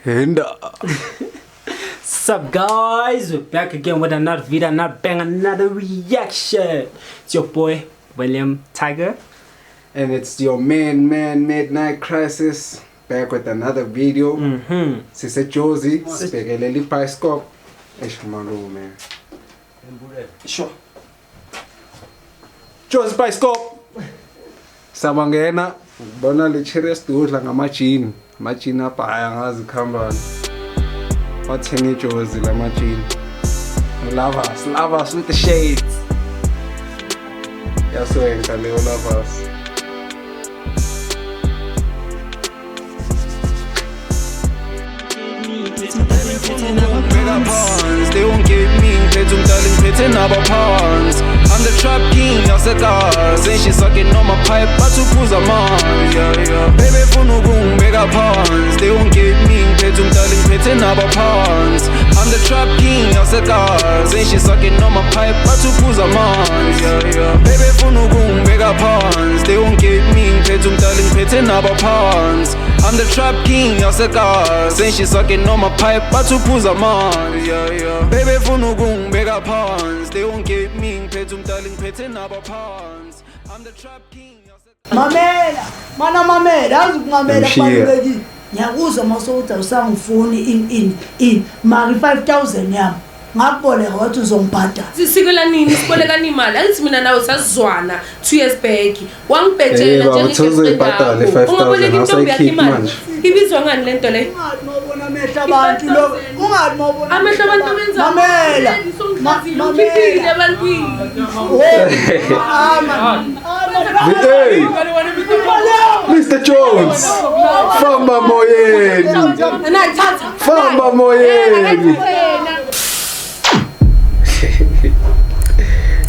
Henda. What's up, guys? We're back again with another video, another bang, another reaction. It's your boy William Tiger. And it's your man, Midnight Crisis, back with another video. Sisejozi, sibhekelele iBioscope. Eish malume. Sure. Jozi Bioscope. Sabangena, ubona le cherry sidudla ngamajini. Amajini abhaya ngazi khambani. Wathenga ijozi lamajini. Lovers, lovers with the shades. Yaswenka leyo lovers. Pawns, they won't get me. Ngiphethe umdali ngiphethe nabaphansi. I'm the trap king yasegas, and she sucking on my pipe bathi uphuza amanzi. Yeah, yeah. Baby funa ukungibeka phansi, they won't get me. Ngiphethe umdali ngiphethe nabaphansi. I'm the trap king yasegas, and she sucking on my pipe bathi uphuza amanzi. Yeah, yeah. Baby funa ukungibeka phansi, they won't get me. Ngiphethe umdali ngiphethe nabaphansi. I'm the trap king yasegas, and she sucking on my pipe bathi uphuza amanzi. Yeah, yeah. Baby funa ukungibeka phansi, they won't get me. Ngiphethe umdali ngiphethe nabaphansi. I'm the trap king yasegas. Mamela, mana mamela, yazi ukumamela Mshiye. kubalulekile. Ngiyakuzwa mase uthi awusangifuni in mari 5000 yami. Ngakuboleka wathi uzongibhadala. Sisiko nini siboleka imali angithi mina nawe sasizwana 2 years back wangibhejela Eh, baba, uthi uzoyibhadala i-5,000, ungaboleka intombi yakho awusayikhiphi imali manje. Ibizwa ngani lento le? Ungathi mawubona amehlo abantu lo, ungathi mawubona Amehlo abantu benza Mamela. Mamela ebantwini. Oh, ah man. Ah man. Hey, Mr. Jones. Famba moyeni. Nathatha. Famba moyeni.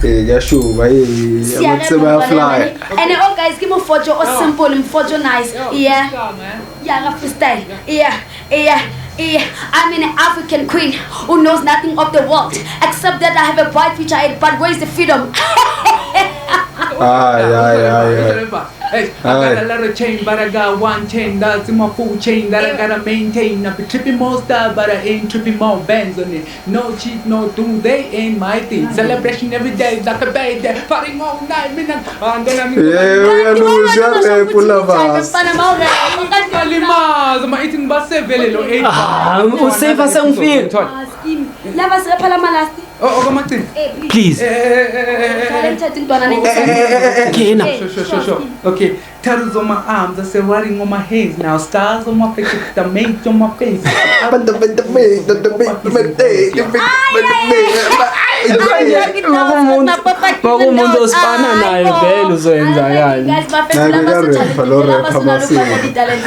Eh, kuyashuba hey, amathe bayafly. And oh guys, give me photo or simple, photo nice. Yeah. Yeah, freestyle. Yeah, yeah. Yeah, I'm an African queen who knows nothing of the world except that I have a bright future ahead. But where is the freedom? Ay, ay, ay, ay. Hey, I got a lot of chain, but I got one chain that's in my full chain that I gotta maintain. I be tripping more style, but I ain't tripping more bands on it. No cheat, no do, they ain't my thing. Celebration every day, like a baby, partying all night, midnight. And then I'm Yeah, uyaluza uyarap uLavas. Limaza, ma eating basevele lo 8. Ah, usafe asengifile. Lava siphala malasti. Oh, oh, Martin. Eh, please. Please. Eh, Ngena. Sure, sure, sure, sure. Okay, tattoos on my arms, I say writing on my hands now, stars on my face, the mate on my face. Makumuntu osifana naye vele uzoyenzakala. Guys, Naye bekarepha, lo rapper masiko.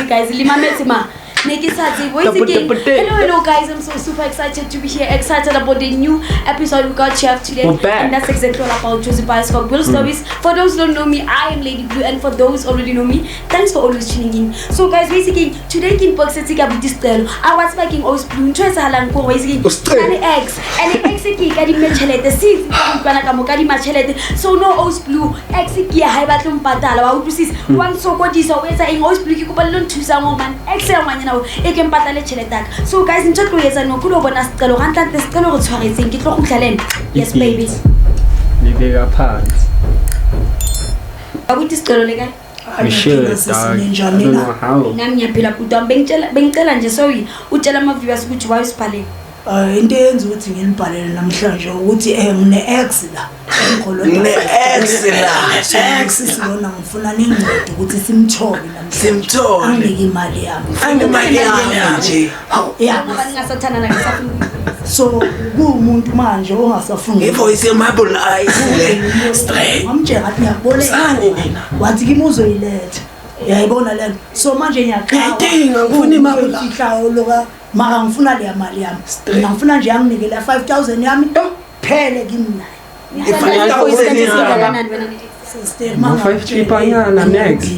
Guys, limamethi ma. Nekisati, voice again. Hello, hello guys. I'm so super excited to be here. Excited about the new episode we got here today. We're back. And that's exactly all about Jozi Bioscope Real Stories. For those who don't know me, I am Lady Blue, and for those already know me, thanks for always tuning in. So guys, basically today king box ka butistelo. I was making always blue ntho e etsahalang ko basically Usicelo. le ex and ex ke ka di tjhelete since ka utlwana ka mo ka di tjhelete. So no always blue ex ke ya ha e batle mpatala wa utlwisisa wa nsokodisa o etsa eng always blue ke kopa le lo nthusang o man ex ya ngwanyana o e ke mpatale tjhelete ya ka. So guys ntho e tlo etsa no ke lo bona Sicelo hantle Sicelo re tshwaretseng ke tlo kgutla le ena. Yes baby. Libeka phansi. Abuti Sicelo le kae? We should, dog. I don't know how. Nami ngiyaphila bhuti wami bengicela nje sorry utshela ama viewers ukuthi why usibhalele. Into eyenza ukuthi nginibhalele namhlanje ukuthi ngine ex la. Ngine ex la. Ex lona ngifuna ningincede ukuthi simthole namhlanje. Simthole. Anginike imali yami. Anginike imali yami nje. Hawu, yeah. Ngoba ningasathandana ngisafuna. So kuwumuntu manje ongasafuni. Ivoice yemarble eyes le. Straight. Ngamtshela ngathi ngiyakuboleka. Sani nina. Wathi kimi uzoyiletha. Uyayibona lento. So manje ngiyaqala. Ngiyayidinga, ngifuna imali. Ihlawulo ka mara ngifuna leya mali yami. Mina ngifuna nje yanginikela 5000 yami. Phele kimi naye. I-5,000 Sister No, five cheapanyana next.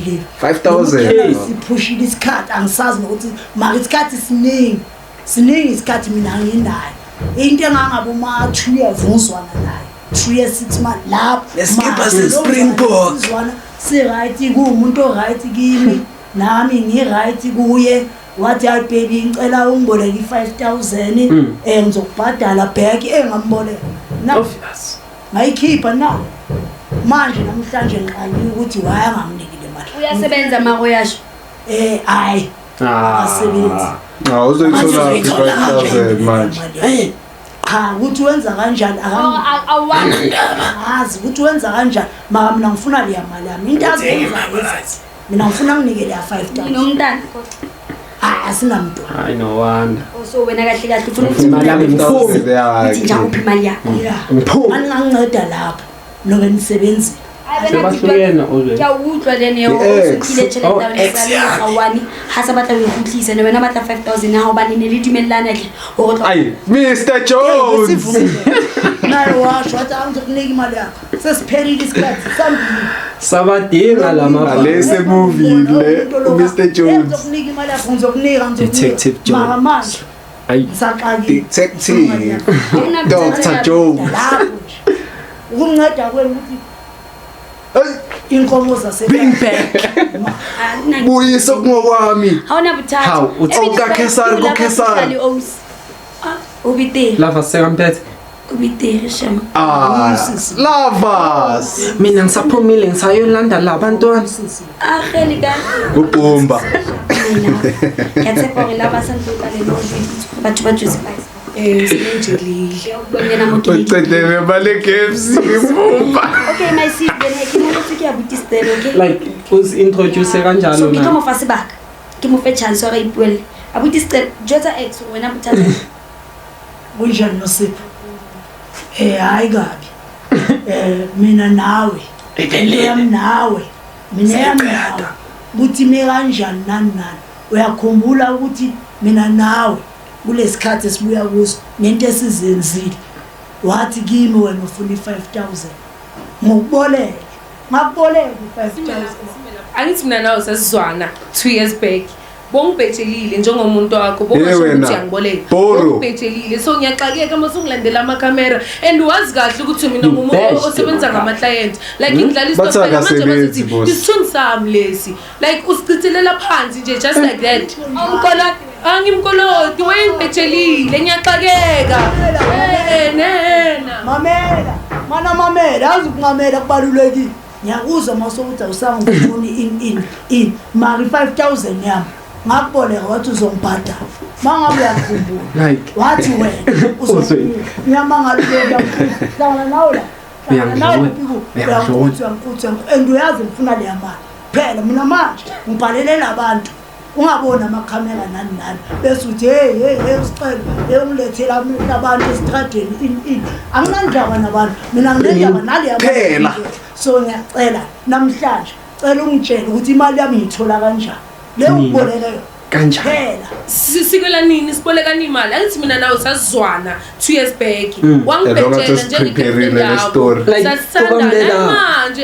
5000. Siphushile isikhathi angisazi nokuthi mara isikhathi siningi. Siningi isikhathi mina nginayo. Into engangabe uma 2 years ngizwana naye. 3 years 6 months lapho. Neskipa se-Springbok. Sizwana si right kuwumuntu o right kimi nami ngi right kuye. Wathi hayi baby, ngicela ungiboleke i-5000, ngizokubhadala back. Ngamboleka na. Obvious. Ngayikhipha na. Manje namhlanje ngiqalile ukuthi why anganginiki le mali. Uyasebenza mara uyasho? Hayi, akasebenzi. Ah, uzoyithola Manje uzoyithola 5000 manje? Manje cha, ukuthi wenza kanjani, Awazi. azi ukuthi wenza kanjani, mara mina ngifuna leya mali yami, into aziyenza. Mina ngifuna nginike leya 5000. Nomntana? Hayi, asinamntwana. Hayi, no wonder. Oh, so wena kahle kahle ufuna ukuthi Imali yami, ngiphume. uthi nje akuphi imali yakho? Ya. Ngiphume. Maninganginceda lapho nobe nisebenzile. Hayi, wena. Sebahlukene already. Ke a utlwa le ene. I-ex. O kile tjhelete Oh, ya ex lona gawane ha sa batla ho e kgutlisa, ne wena batla 5000 ya hao, hobane ne le dumellana tle hore o tla. Ayi, Mr Jones. Naye washo wathi angizokunika imali yakho, sesiphelile isikhathi sambili. Sabadinga la mabha. Lese movie le, Mr Jones. Ngizokunika imali yakho, ngizokunika, Detective ngizokunika, mara manje Ayi. ngisaqakile. Detective Hauna Dr. Jones. Lapho nje ukunginceda kwenu ukuthi Hey, inkomo zase Bring back. buyisa kungokwami. Ha ona bothata. Hawu, uthi- Ebile Okakhesari, o lava kuKhesari. fihla le ausi. Ah, o betere. Lava sekamphethe. O betere shame. Ah, lovers. Mina ngisaphumile, ngisayolanda la bantwana. A kgele ka Ubhumba. nna. Ke a tshepa hore lava sa ntse o tla le nna o jweditse hore batho ba Jozi Spice. Senjelile. Ke a utlwa nyana mo ke le. Ucedele mali KFC ubhumba. Okay, my sis, then ke mo botse ke abuti Stella, okay? Like uzi-introduce kanjalo So ke tlo na? mo fa sebaka. Ke mo fe chance hore a ipuelle. Abuti Stella, jwetsa ex hore wena bothata. Kunjani Nosipho? Hayi kabi. Mina nawe, yami nawe, mina yami nawe kuthi ime kanjani, nani nani. Uyakhumbula ukuthi mina nawe kulesikhathi esibuya kuso nento esizenzile, wathi kimi wena ufuna i-5000, ngokuboleka, ngakuboleka i-5000. Angithi mina nawe sasizwana 2 years back, bongibhejelile njengomuntu wakho. Hey, Bongasho wena. ukuthi uyangiboleka. Boro. Bongibhejelile, so ngiyaxakeka uma sungilandela amakhamera, and wazi kahle ukuthi mina You ngumuntu bashed osebenza my ngama-client, like ngidlala Bathi istokfela manje. akasebenzi, Bazothi boss. isithunzi sami lesi, like usichithelela phansi nje, just like that. Umkoloti. Angimkoloti, wayengibhejelile, ngiyaxakeka nena. Mamela mana, mamela, yazi ukungamela kubalulekile. Ngiyakuzwa mase ukuthi awusangifuni in in in, mara i-5000 yami ngakuboleka, wathi uzongibhadala ma ngabe uyakhumbula. Like Wathi wena Uzwe. uyamangala, hlangana nawe la, hlangana nawe. Uyangidlula. Piku. Uyangidlula. Uyankutha, uyankutha, and uyazi ngifuna leya mali phela mina. Manje ngibhalelela abantu, ungaboni amakhamera nani nani, bese uthi hey hey hey, usicelo, hey, ungilethela abantu esitradeni, in in. Anginandaba nabantu mina, nginendaba naleya mali. Phela. So ngiyacela namhlanje, cela ungitshele ukuthi imali yami ngiyithola kanjani le Mina? ngiboleke yona. Kanjani? Phela. Sikwela nini, sibolekana imali? Angithi mina nawe sasizwana 2 years back. Yabona ngathi usiprepare-ile le story. Like, ubambe la. Manje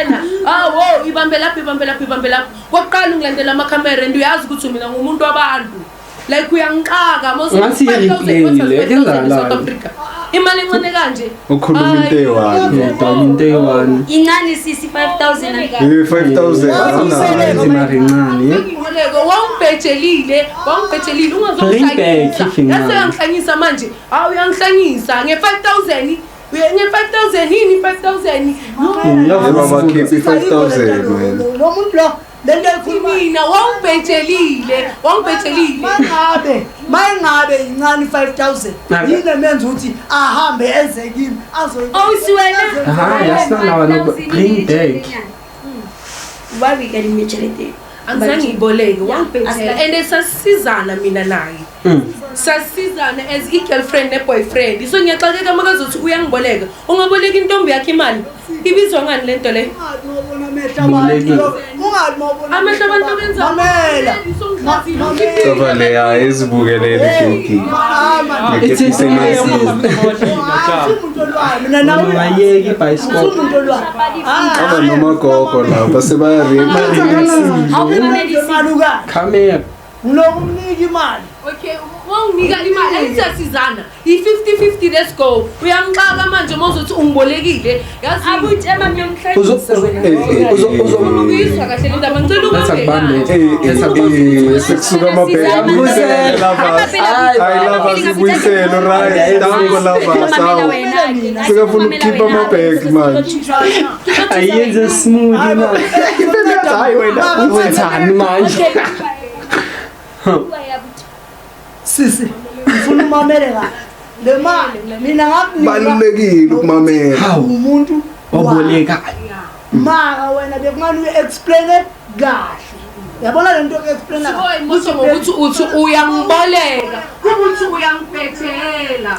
ena awo, ibambe lapho, ibambe lapho, ibambe lapho. Kokuqala ungilandela amakhamera, and uyazi ukuthi mina ngumuntu wabantu, like uyangixaka. Ngathi i-replay le, South kwenzakalani? Africa imali encane kanje. Ukhuluma into eyi-one. Ngiyadala into eyi-one. Incane sisi 5000. I-5000 awunayo. Imali encane. Ngoleko wangibhejelile, wangibhejelile. Bring back if incane. Ungazongihlanyisa, uyangihlanyisa manje. Hawu, uyangihlanyisa nge-5000, nge-5000 yini, 5000? Yebo, bakhipha i-5000 wena. Lo muntu lo, lento ekhuluma. Mina wangibhejelile, wangibhejelile. Mangabe incane i-5000, yini emenza ukuthi ahambe eze kimi? Ausi wena. Hayi, asinandaba bring back. Wa o ikadimme tjhelete? Angizange ngiyiboleke, wangibhejela, Asila- and sasizana mina naye, sasizana as i-girlfriend ne-boyfriend. So ngiyaxakeka makazothi uyangiboleka. Ungaboleka intombi yakho imali? Ibizwa ngani le nto leyo? Bolekile. Ungathi mawubona Amehlo abantu benza. Mamela. Cover leya ezibukelele gigi. It's Umuntu olwayo mina nawe. Ungayeki ibhayisikobho. Umuntu olwayo. Aba nomagogo lapha sebaya-relax. Ha o mamedise. Maluka. Camera. Ngilokumnika imali. Okay, wanginika imali ayisasizana. I-50-50 let's go. Uyangixaka manje mawuzothi ungibolekile. Yazi abuthi emami yomhlanyisa wena. Uzokuyizwa kahle le ndaba ngicela ubambe. Sekusuka amabheka abuyisele lavas. Hayi lavas ibuyisele right. Danko lavas. Sekafuna ukukhipha amabheki manje. Ayenze smooth manje. Hayi wena uwenzani manje? Sisi, ngifuna umamele kahle. Le mali mina ngakunika. Balulekile ukumamela. Umuntu oboleka. Mara wena bekumane uexplain kahle. Yabona le nto explain kahle. Kusho ngokuthi uthi uyangiboleka, ukuthi uyangibhethela.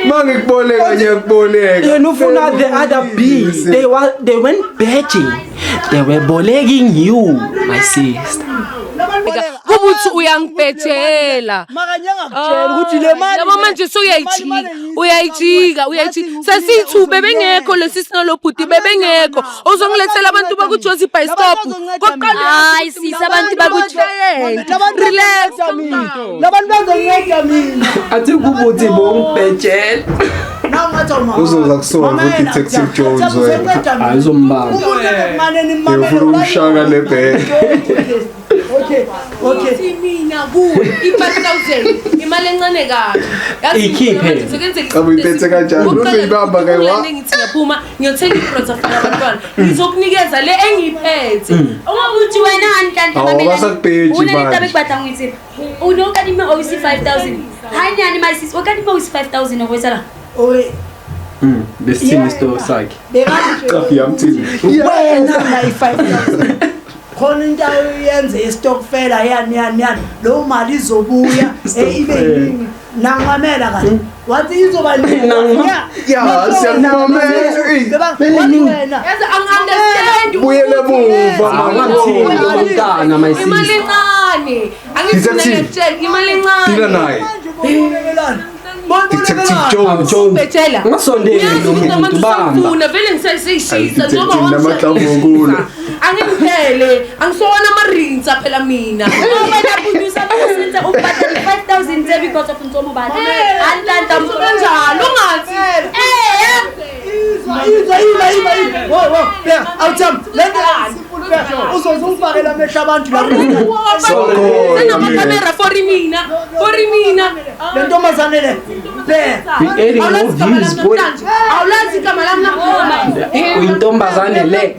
Mangikuboleka ngiyakuboleka. Yena ufuna the other B. They went betting. They were bolegging you, my sister. Kubuthi uyangibhethela. Mara ngiyakutshela ukuthi le mali yabo manje suyayijika, uyayijika, uyayijika. Sesithu bebengekho lesisinalobhuti bebengekho. Uzongilethela abantu bakuJozi Bioscope. Kokuqala hayi sisi abantu bakuthi relax. Labantu bazonceda mina. Athi kubuthi bongibhethela. Uzoza kusolve uDetective Jones wena. Ayizombamba. Ufuna umshaka le bheke. Okay, okay. Mina kuwe i-5000 imali encane kabi. Ikhiphe. Uyiphethe kanjani? Uzoyibamba ke wa. Ngithi ngiyaphuma ngiyothenga iproduct for abantwana. Ngizokunikeza le engiyiphethe. Ungakuthi wena anhlanhla mamela. Awasakubheji manje. Unalento bekubadla ngitsi. Unokadima OC 5000. Hanyani my sis, okadima OC 5000 okwesala. Ore. Besithini isitoro sakhe. Kafi yamthini. Wena na i-5000. Khona into ayenze istokfela yani yani yani lo mali izobuya ibe yini nangamela kahle wathi izoba ningi ya siyakumamela yazi angi-understand buyele emuva mama my sister imali encane angifuna imali encane dila naye Detective Jones. Bethela. Ngasondeli lo muntu bamba. Vele ngisayishisa njengoba wanamahlamvu. Angimphele, angisona amarinsa phela mina. Wena producer usenze ubhadala 5000 tse because of ntsomo ba. Antlanta kanjalo ungathi. Izwa izwa izwa. Wo wo, bheka awutham lento uzozungifakela amehlo abantu la. Senamakhamera for mina, for mina. Le ntombazane le. Awulazi igama lami namhlanje. Uyintombazane le.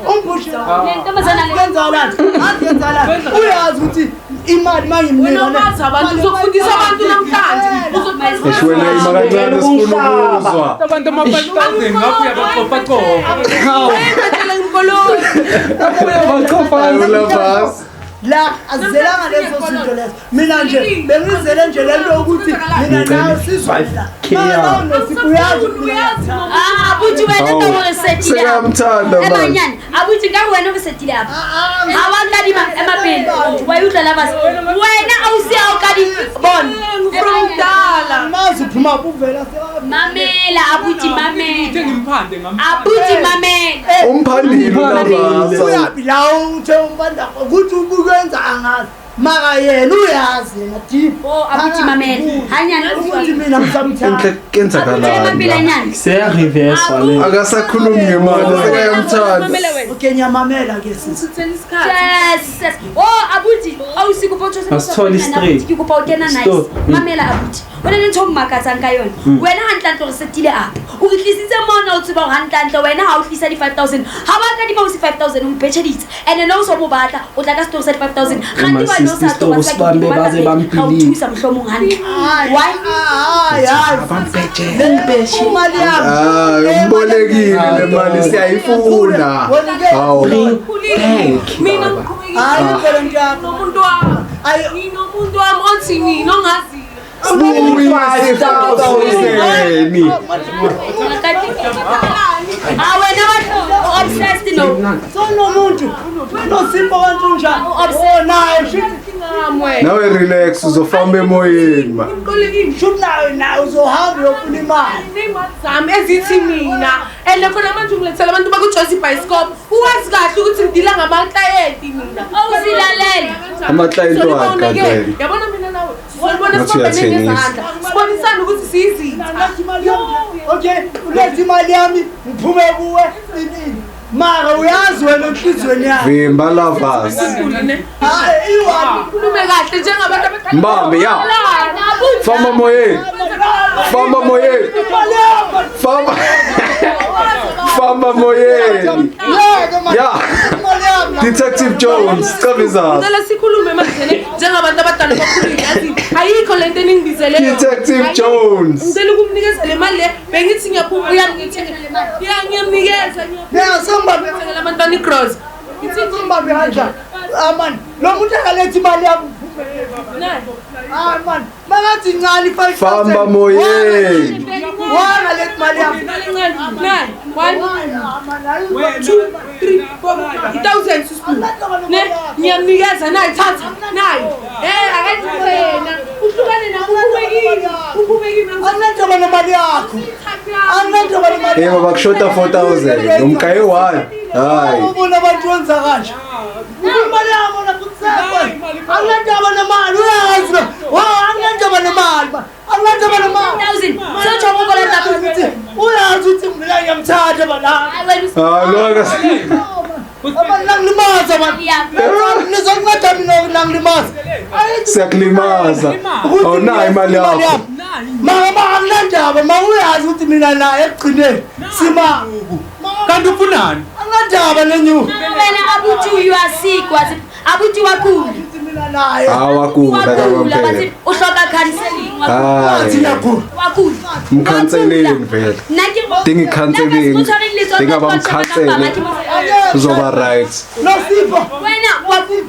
Umbushe. Le ntombazane le. Kwenzakalani? Azenzakalani? Uyazi ukuthi imali mangimnika. Wena ubazi abantu uzofundisa abantu namhlanje. Uzofundisa wena imali kancane sifuna ukuzwa. Abantu ama 5000 ngapho uyabacofa. Hawu. Ngicela ngikoloyi. Uyabacofa. La azizelanga lezo zinto lezo. Mina nje bengizele nje lento ukuthi mina nawe sizwela. Uyazi. Ah abuthi wena to setile. Siyamthanda manje. Ebanyana abuthi ka wena o setile apha. Awakadima emapele. Wayudla laba. Wena awusiya ukadi bona. From kudala. Mazi uphuma uvela. Mamela abuthi mamela. Uthe ngimphande ngamphande. Abuthi mamela. Umphandile laba. Uyapi la uthe umpanda ukuthi ubukwenza angazi. Mara yena uyazi yena deep. Oh abuthi mamela. Hanyana ukuthi mina ngisamthanda. Enhle kenzakalani. Se reverse wale. Akasakhulumi ngemali sekayamthanda. Okay ngiyamamela ke sisi. Yes. Oh abuthi awusikupa straight. Ke kopa o kena nice. Mamela abuthi. Wena le ntho mmakatsang ka yona. Wena hantle re setile up. O re tlisitse mona o tseba hore hantle wena ha o tlisa di 5000. Ha ba ka di ba o se 5000 o mpetsheditse. And no so mo batla o tla ka story sa di 5000. Gante wena o sa tlo ba tsa ba o thusa mohlomong hantle. Why? Hayi hayi. Bampetshela. Imali yami. Ah umbolekile le mali siyayifuna. Hawu. Mina hayi phela ngiyakho nomuntu wami. Nginomuntu wami othi mina ongazi. Buyise 5000. Ah wena obsessed no. Sonomuntu. Nosimba wantu njani? Oh naye shit. Nawe relax, uzofamba emoyeni ma. Shuthi nawe uzohamba uyofuna imali. Ney'mali zami ezithi mina and khona manje ungilethela abantu bakuJozi Bioscope, uwazi kahle ukuthi ngidila ngamaklayenti mina. Awuzilalele. Amaklayenti wakhe kanti wena. Yabona mina nawe sizolibona Ngathi sibambene uyathengisa. ngezandla, sibonisane ukuthi siyizitha. Okay, ulethe imali yami ngiphume kuwe inini. Mara uyazi wena enhliziyweni yakho. Vimba lovers. Hayi iwani. Khulume kahle njengabantu abadala. Mbambe ya. Famba moyeni. Famba moyeni. Famba. Famba moyeni. Ya. Detective Jones, cabeza. Ngicela sikhulume manje ne njengabantu abadala bakhulile, yazi ayikho lento eningibizele yona. Detective Ayikho. Jones. Ngicela ukumnikeza le mali le, bengithi ngiyaphuma uyangithengela le mali. Ya ngiyamnikeza, Ya sengibambe ngiyathengela abantwana igross. Sengibambe kanjani? Aman, lo muntu akalethe imali yami. Nayi. Hayi man, makathi incane i-5000. Famba moyeni. Wangalethi imali yami. Imali encane. Nayi. 1 2 3 4 1000 sisibhu. Ne ngiyamnikeza nayi, thatha nayi. Akayithathe yena. Uhlukane nami, uphumekile. Uphumekile. Anginandaba nemali yakho. Anginandaba nemali. Hey baba kushoda 4000. Umkaye 1. Hayi. Ubona abantu wenza kanje. Imali yami lapho kusekho. Anginandaba nemali uyazi. Wa anginandaba nemali. Anginandaba nemali. 1000. Sotsho ngokolota. Uyazi ukuthi mina ngiyamthatha bana. Ah lo Abantu nangilimaza man. Nizonceda mina nangilimaza. Siyakulimaza. Awunayo imali yakho. Mama anginandaba, ma uyazi ukuthi mina naye ekugcineni simaku. Kanti ufunani? Anginandaba nenyuku. Wena abuthi you are sick wathi abuthi wakula. Mina naye. Awakula Wakula kabampela. bathi uhloka counseling Hayi. wakula. Mkhanseleni vele. Nna ke Dinga i-counseling. Dinga bamkhansele. Uzoba right. Nosipho. Wena wakula.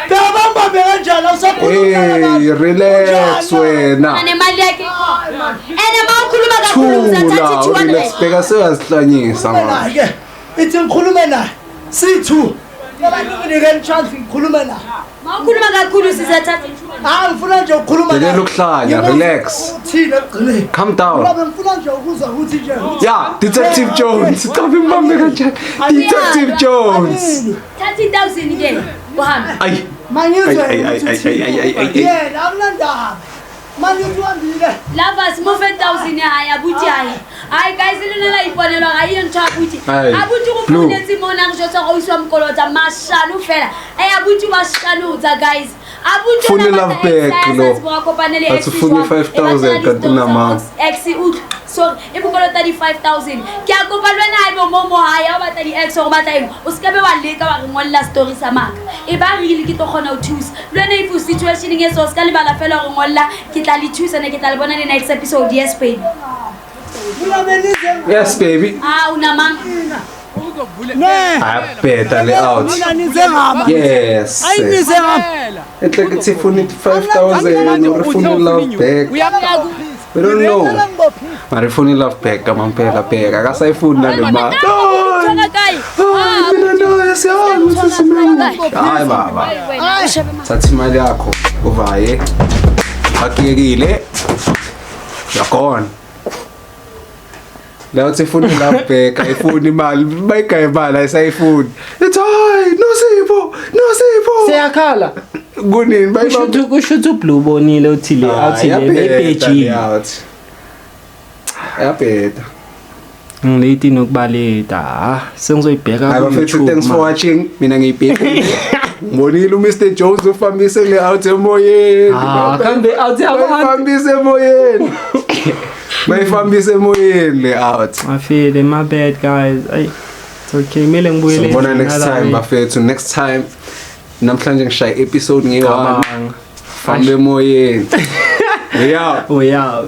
Bebambambe kanjani awusakhuluma Hey, relax wena. Nemali yakhe. Ene mawukhuluma kakhulu uzathatha Thula, relax 200. bheka seyazihlanyisa manje. naye ke. Ithi ngikhulume naye. Sithu. Abantu nginike chance ngikhulume naye. Mawukhuluma kakhulu sizathatha 200. Hayi ngifuna nje ukukhuluma naye. Yekela ukuhlanya, relax. Uthini ekugcineni? Calm down. Ngoba ngifuna nje ukuzwa ukuthi nje. Ya, Detective Jones. Cha imbambe kanjani? Detective Jones. 30000 ke. Uhambe. Ay. Mangizwe Ay, ay, ay, ay, ay, ay, ay, ay. Yena akunandaba. Manje uthi uhambile. Lovers move 1000 hayi abuthi hayi. Hayi guys lona la iponelwa ga iyo ntho abuthi. Hayi, Abuthi go Blue. founetse mona re jwetsa go iswa mkolota mashano fela. Eh abuthi wa shanotsa guys. Abuthi Fune love back lo. Athi ufuna i-5,000 kanti unamanga. Ex utlwa. Sorry, e bokolota di 5000. Ke a kopa le wena haebe mo mo hae ha o batla di ex gore batla eng, o ska be wa leka wa re ngolla story sa maka. E ba really ke tlo kgona ho thusa. Le wena if o situation e so o ska lebala fela hore ngolla, ke tla le thusa ne ke tla le bona le next episode. Yes baby. Mina benize Yes baby. Ah unamanga. Ne. Ayabheda le out. Mina nize ngama. Yes. Ayinize ngama. Enhle kuthi ifuna 5000 or ifuna love back. We don't know. Mara ifuna love back kamampela bheka akasayifuni nale mali. Thoka kae? Hayi mina naye siyazi ukuthi simele. Hayi baba. Thatha imali yakho uvaye. Akuyekile. You're gone. La uthi ifuna love back, ayifuni imali, bayigaya imali ayisayifuni. Ithi hayi Nosipho, Nosipho. Seyakhala. Kunini bayibamba. Kusho ukuthi uBlue ubonile uthi le out le bebhejile. Out. Yabheda. Ngilate nokubaleta. Ah, sengizoyibheka Hayi ku bafethu, YouTube. thanks for manje. watching. Mina ngiyibhekile. Ngibonile uMr Jones ufambise le out emoyeni. Ah, kambe out yabantu. Bayifambise emoyeni. Bayifambise emoyeni le out. I feel it, my bad guys. Ay, it's okay. Kumele ngibuyele. Sobona next another time way. bafethu, next time. Namhlanje ngishaye episode ngeyi-1. Cabanga. Fambe emoyeni. Yeah. Oh yeah.